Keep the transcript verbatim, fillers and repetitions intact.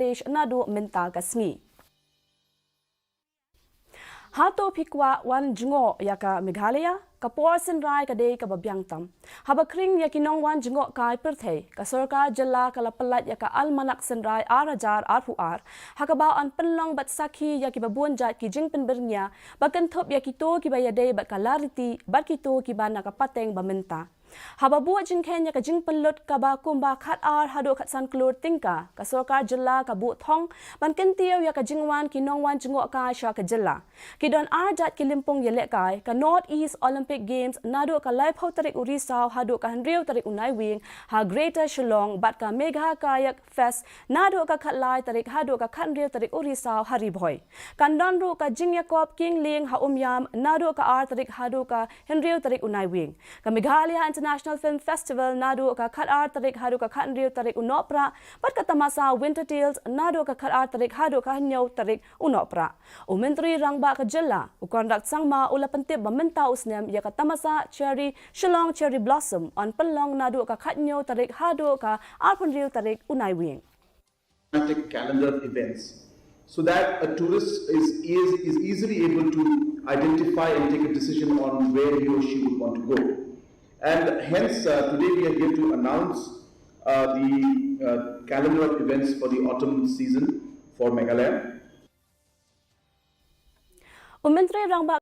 Bangladesh naduh mynta ka sngi. Hato phi kwah wan jngoh ïa ka Meghalaya? Ka por synrai ka dei kaba biang tam. Haba khring ïa ki nongwan jngoh kai pyrthei, ka sorkar jylla ka la pyllait ïa ka Almanak Synrai ar hajar arphew ar, ha kaba yn pynlong bad sakhi ïa kiba bun jait ki jingpynbyrngia ba kynthup ïa kito kiba ïadei bad ka lariti bad kito kiba na ka pateng ba mynta. Haba buh jingkheiñ ïa ka jingpynlut kaba kumba khatar haduh khatsan klur tyngka, ka sorkar jylla ka buh thong ban kyntiew ïa ka jingwan ki nongwan jngoh kai sha ka jylla. Ki don ar jait ki lympung ïalehkai, ka North East Olympic Games naduh ka laiphew tarik u Risaw haduh ka hynriew tarik u Naiwieng ha Greater Shillong, bad ka Megha Kayak Fest naduh ka khatlai tarik haduh ka khathynriew tarik u Risaw ha Ri Bhoi. Kan don ruh ka jingïakop kynlieng ha Umiam naduh ka ar tarik haduh ka hynriew tarik u Naiwieng. Ka Meghalaya International Film Festival naduh ka khatar tarik haduh ka khathynriew tarik u Nohprah, bad ka tamasa Winter Tales naduh ka khatar tarik haduh ka hynñiew tarik u Nohprah. U Myntri Rangbah ka jylla, u Conrad Sangma, u la pyntip ba mynta u snem ïa ka tamasa Cherry, Shillong Cherry Blossom, yn pynlong naduh ka khathynñiew tarik haduh ka arphew hynriew tarik u Naiwieng. Diplomatic calendar of events, so that a tourist is, is, is easily able to identify and take a decision on where he or she would want to go. And hence, uh, today we are here to announce uh, the uh, calendar of events for the autumn season for Meghalaya. U Myntri Rangbah